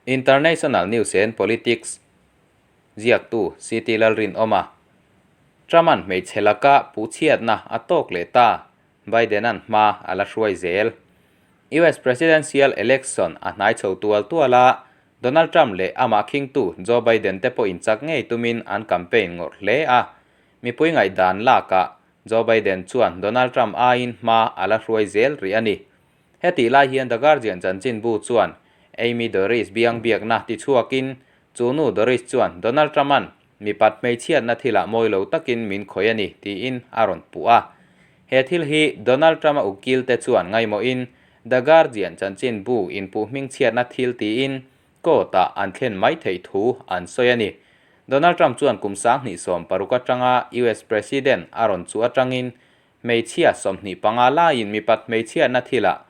International News and Politics ziaktu CT Lalrinawma, Trump-a'n hmeichhe laka puhchhiatna a tawk leh ta, Biden-a'n hma a la hruai zel. US Presidential Election a hnai chho tual tual a, Donald Trump leh amah khingtu Joe Biden te pawhin chak ngei tumin an campaign ngawrh hle a. Mipui ngaihdan lakah Joe Biden chuan Donald Trump aiin hma a la hruai zel rih a ni. Hetih lai hian The Guardian chanchinbu chuan Amy Doris biang biakna tichhuakin chu nu Doris chuan Donald Trump-a'n mipat hmeichhiatna thilah mawi lo takin min khawih a ni tiin a rawn puh a. He thil hi Donald Trump-a ukil te chuan ngaimawhin The Guardian chanchinbu inpuh hmingchhiatna thil tiin court-ah an thlen mai theih thu an sawi a ni. Donald Trump chuan kum 2016 atanga US President a rawn chu atangin Hmeichhia 25 laiin mipat hmeichhiatna thilah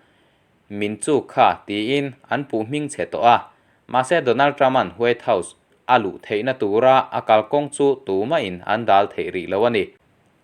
min chuk kha tiin an puh hming chhe tawh a, mahse Donald Trump-a'n White House a luh theihna tura a kalkawng chu tumahin an dal theih rih lo a ni.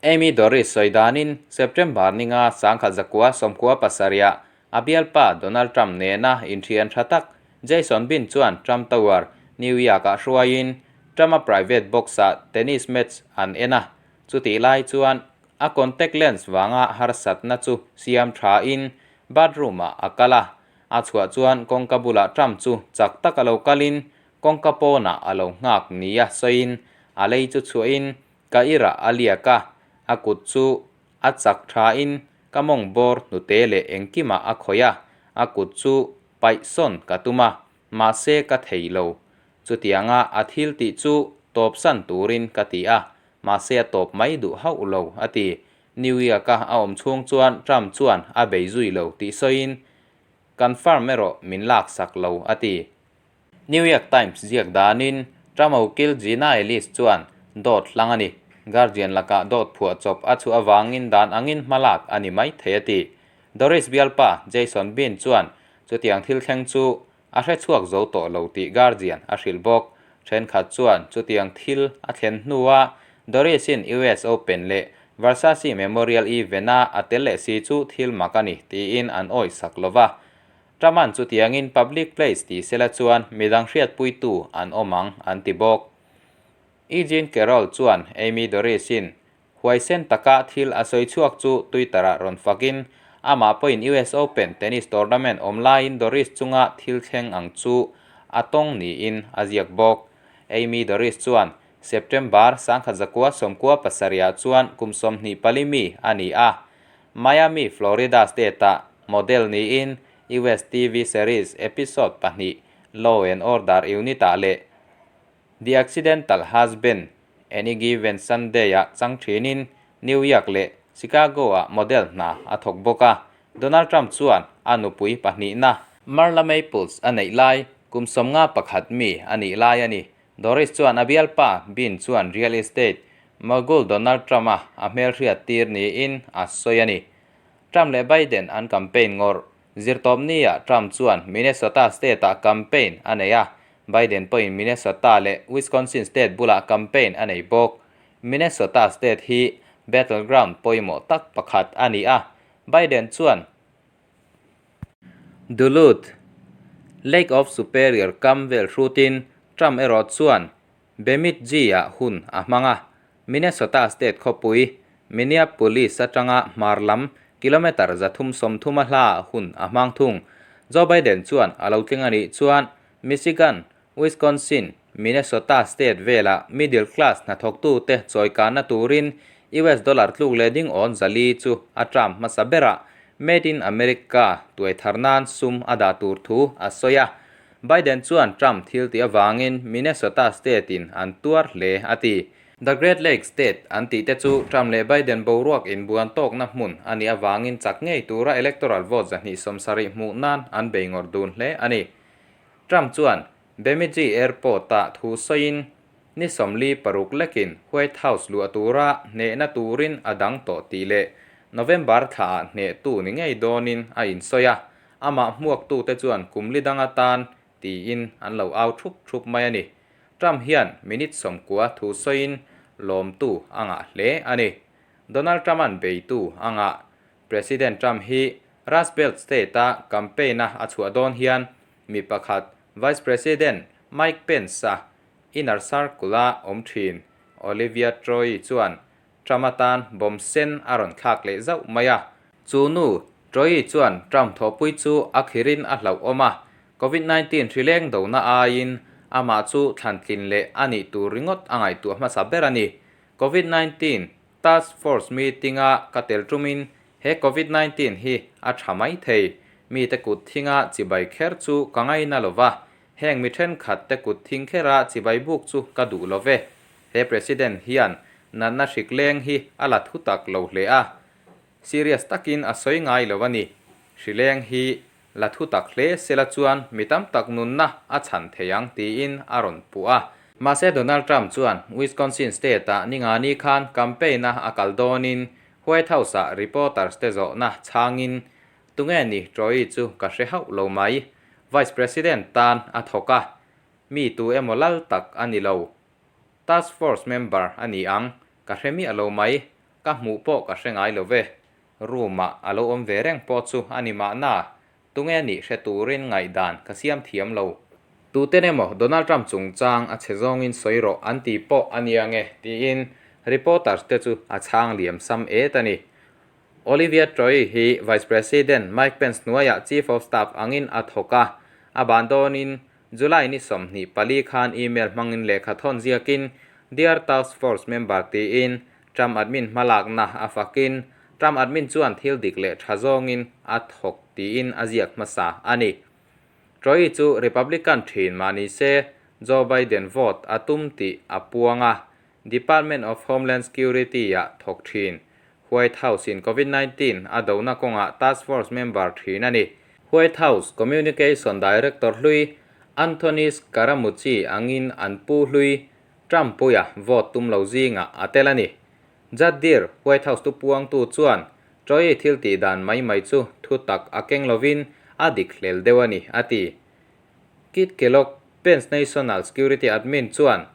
Amy Doris sawi danin September ninga 1997ah a bialpa Donald Trump nena inthian tha tak Jason Bin chuan Trump Tower, New York-ah hruaiin Trump-a private box-ah tennis match an en a, chutih lai chuan A contact lens vanga harsatna chu siam tha in bathroom ah a kal a, a chhuah chuan kawngka bulah Trump chu chak tak a lo kal in kawngka pawnah a lo nghak nia sawiin a lei chu chhuah in ka irah a liak a, a kut chu a chak tha in ka mawng bawr hnute leh engkimah a khawih a, a kut chu paih sawn ka tum a, mahse ka thei lo. Chutianga a thil tih chu tawpsan turin ka ti a, Mahse a tawp mai duh hauh lo, a ti. New York-a a awm chhung chuan Trump chuan a bei zui lo tih sawiin, Kan farm erawh min laksak lo, a ti. New York Times ziak danin Trump ukil Gina Ellis chuan dawt hlang a ni. Guardian lakah dawt phuah chawp a chhuah avangin dan angin hma lak a ni mai thei, a ti. Doris bialpa Jason Bean chuan chutiang thil thleng chu A hre chhuak zo tawh lo tih Guardian a hrilh bawk. Thenkhat chuan chutiang thil a thlen hnua Doris-in US Open leh Versace Memorial Event-a a tel leh si chu thil mak a ni tiin an awih sak lo va. Trump-a'n chutiangin public place ti sela chuan midang hriatpuitu an awm ang an ti bawk. E. Jean Carroll chuan Amy Doris-in Huaisen taka thil a sawi chhuak chu Twitter-ah rawn fakin, amah pawhin US Open tennis tournament awm laiin Doris chunga thil thleng ang chu a tawng niin a ziak bawk. Amy Doris chuan September 1997 chuan kum 24 mi a ni a, Miami, Florida state-ah model niin US TV series episode pahnih Law and Order unit-ah leh The Accidental Husband, Any Given Sunday-ah chang thinin New York leh Chicago-ah model hna a thawk bawk a. Donald Trump chuan a nupui pahnihna, Marla Maples a neih lai, kum 51 mi a nih lai a ni. Doris chuan a bialpa Bin chuan real estate mogul Donald Trump-a a hmelhriat tir niin a sawi a ni. Trump leh Biden an campaign ngawrh. Zirtawpni-ah Trump chuan Minnesota state-ah campaign a nei a, Biden pawhin Minnesota leh Wisconsin state bulah campaign a nei bawk. Minnesota state hi battleground pawimawh tak pakhat a ni a, Biden chuan Duluth, Lake of Superior kam vel hrutin Trump erawh chuan Bemidji-ah hun a hmang a, Minnesota state khawpui Minneapolis atanga hmar lam kilometre 330 a hlaah hun a hmang thung. Joe Biden chuan a lo tling a nih chuan Michigan, Wisconsin, Minnesota state vela middle class hnathawktute chawikanna turin US dollar tluk leh ding awn 400 chu a term hmasa berah Made in America tuai thar nan sum a dah tur thu a sawi a. Biden chuan Trump thil tih avangin Minnesota state-in an tuar hle a ti. The Great Lakes State an tih te chu Trump leh Biden boruak inbuan tawkna hmun a nih avangin chak ngei tura electoral vote 270 hmuh nan an bei ngawrh dun hle a ni. Trump chuan Bemidji Airport-ah thu sawiin ni 46 lekin White House luah tura hnehna turin a dang tawh tih leh November thlaah hnehtu ni ngei dawnin a insawi a, amah hmuaktute chuan kum li dang atan tiin an lo au thup thup mai a ni. Trump hian minute 90 thu sawiin lawmtu a ngah hle a ni. Donald Trump-a'n beitu a ngah. President Trump hi Rust Belt State-a campaign-a a chhuah dawn hian mi pakhat. Vice President Mike Pence-a inner circle-a awm thin Olivia Troye chuan Trump atan bomb sen a rawn thlak leh zauh mai a. Chu nu, Troye chuan Trump thawhpui chu a khirin a hlauh awm a, Covid 19 hrileng dona aiin amah chu thlantlin leh a nih tur ringawt a ngaihtuah hmasa ber a ni. Covid 19 Task Force meeting-a ka tel tumin he Covid 19 hi a tha mai thei. Mite kut thinga chibai kher chu ka ngaina lo va, heng mi thenkhat te kut thing khera chibai buk chu ka duh lo ve. He President hian natna hrik leng hi a la thu tak lo hle a, serious takin a sawi ngai lo a ni. Hri leng hi la thu tak hle sela chuan mi tam tak nunna a chhan thei ang tiin a rawn puh a. Mahse Donald Trump chuan Wisconsin state-ah ningani khan campaign-a a kal dawnin White House-ah reporters te zawhna chhangin tunge ni Troy chu ka hre hauh lo mai, Vice President tan a thawk a, mi tu emaw lal tak a ni lo. Task force member a ni ang, ka hre miah lo mai, ka hmuh pawh ka hre ngai lo ve. Room-ah a lo awm ve reng pawh chu a ni mahna, tunge nih hre turin ngaihdan ka siam thiam lo. Tuten emaw Donald Trump chungchang a chhe zawngin sawi rawh an ti pawh a nia nge tiin reporters te chu a chhang liam sam et a ni. Olivia Troye hi Vice President Mike Pence hnuaiah Chief of Staff angin a thawk a, a ban dawnin July ni 24 khan email hmangin lehkha thawn ziakin Dear Task Force Member tiin Trump admin hmalakna a fakin Trump admin chuan thil dik leh tha zawngin a thawk tiin a ziak hmasa a ni. Troy chu Republican thin mah ni se Joe Biden vote a tum tih a puang a, Department of Homeland Security-ah thawk thin. White House-in Covid 19 a dona kawngah task force member thin a ni. White House Communication Director hlui Anthony Scaramucci angin an pu hlui Trump puia vote tum lo zingah a tel a ni. Judd Deere, White House tupuangtu chuan Troy thil tih dan mai mai chu thu tak a keng lovin a dik hlel deuh a ni, a ti. Keith Kellogg, Pence National Security Admin chuan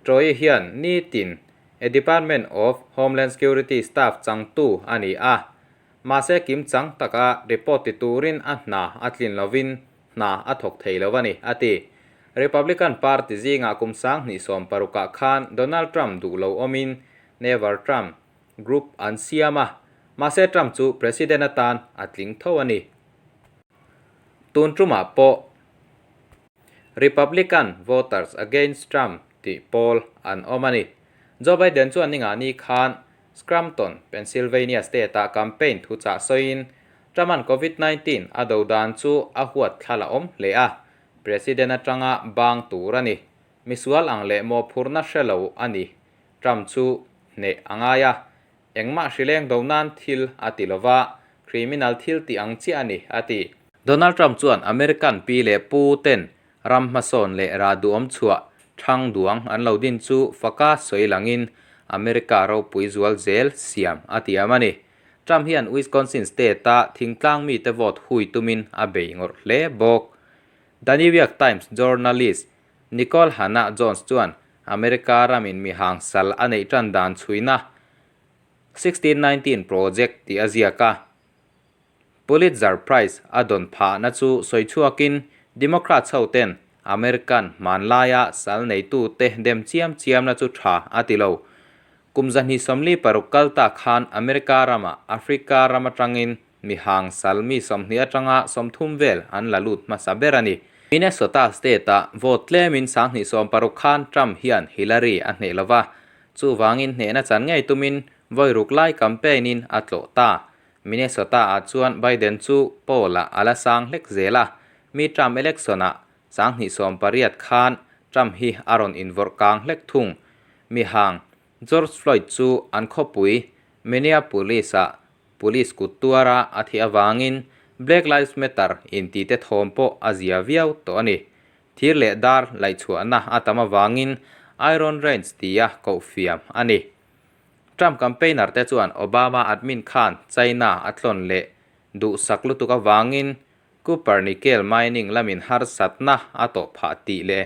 Troy hian nitin A Department of Homeland Security staff changtu a ni a, mahse kim chang taka report ti turin a hna a tlin lovin hna a thawk thei lo a ni, a ti. Republican Party zingah kum 2016ah khan Donald Trump duh lo awmin Never Trump group an siam a, mahse Trump chu President atan a tling tho a ni. Tun tumah pawh Republican Voters Against Trump tih pawl an awm a ni. Joe Biden chuan ningani khan Scranton, Pennsylvania state-ah campaign thuchah sawiin Trump-a'n Covid 19 a do dan chu a huat thla la awm hle a, President atanga bang tur a ni. Misual ang leh mawhphurhna hre lo a ni. Trump chu hneh a ngai a, Engmah hrileng do nan thil a ti lova, criminal thil tih ang chiah a ni, a ti. Donald Trump chuan American pi leh pu ten ram hmasawn leh rah duhawm chhuah thang duang an lo din chu faka sawi langin America ropui zual zel siam a tiam a ni. Trump hian Wisconsin state-a thingtlang mite vote hui tumin a bei ngawrh hle bawk. The New York Times journalist Nikole Hannah Jones chuan America ramin mi hang sal a neih tan dan chhuina 1619 Project tih a ziak a. Pulitzer Prize a dawn phahna chu sawi chhuakin Democrats ho ten American hmanlaia sal neitute dem chiam chiamna chu tha a ti lo. Kum 246 kal ta khan America ramah Africa ram atangin Mi hang sal mi 20 atanga 30 vel an la lut hmasa ber a ni. Minnesota state-ah vote tlemin 2016 khan Trump hian Hillary a hneh lo va, chuvangin hnehna chan ngei tumin vawi ruk lai campaign-in a tlawh ta. Minnesota-ah chuan Biden chu poll-ah a la sang hlek zel a, mi Trump election-ah 2018 khan Trump hi a rawn invawrh kang hlek thung. Mi hang George Floyd chu an khawpui Minneapolis-ah Police kut tuara a thih avangin Black Lives Matter intite thawm pawh a zia viau tawh a ni. Thir leh dar laihchhuahna a tam avangin Iron Range tia kohfiam a ni. Trump campaigner te chuan Obama admin khan China a tlawn leh duhsak lutuk avangin Cooper Nickel mining lamin harsatna a tawh phah tih leh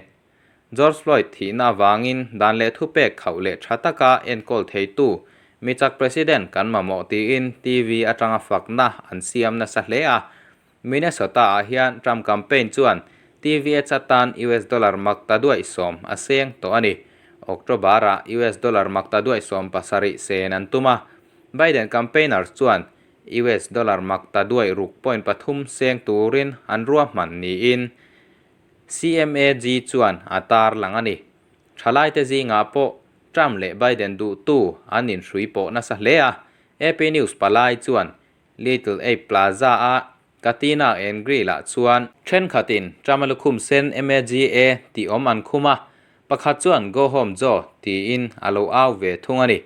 George Floyd thihna avangin dan leh thupek khauh leh tha taka enkawl theitu michak President kan mamawh tiin TV atanga fakna an siam nasa hle a. Minnesota-ah hian Trump campaign chuan TVH atan US dollar mak ta duaih sawm a seng tawh a ni. October-ah US dollar mak ta duaih 70 sen an tum a, Biden campaigners chuan US dollar mak ta duaih ruk point pathum seng turin an ruahman niin CMAG chuan a tarlang a ni. Thalaite zingah pawh Trump leh Biden duhtu an inhrui pawh nasa hle a, AP News palai chuan Little Ape Plaza-a Katina and Grill-ah chuan thenkhatin Trump-a lukhum sen MAGA tih awm an khum a, pakhat chuan Go home Joe tiin a lo au ve thung a ni.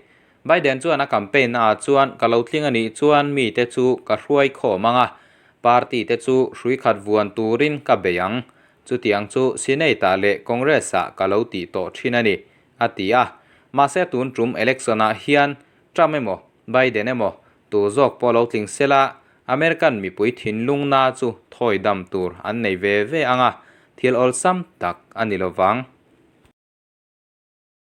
Biden chuan a campaign naah chuan ka lo tling a nih chuan mite chu ka hruai khawm ang a, party te chu hrui khat vuan turin ka bei ang. Chutiang chu Senate-ah leh Congress-ah ka lo tih tawh thin a ni, a ti a. Mahse tun tum election-ah hian Trump emaw Biden emaw tu zawk pawh lo tling sela, American mipui thinlungna chu thawi dam tur an nei ve ve ang a, thil awlsam tak a ni lovang.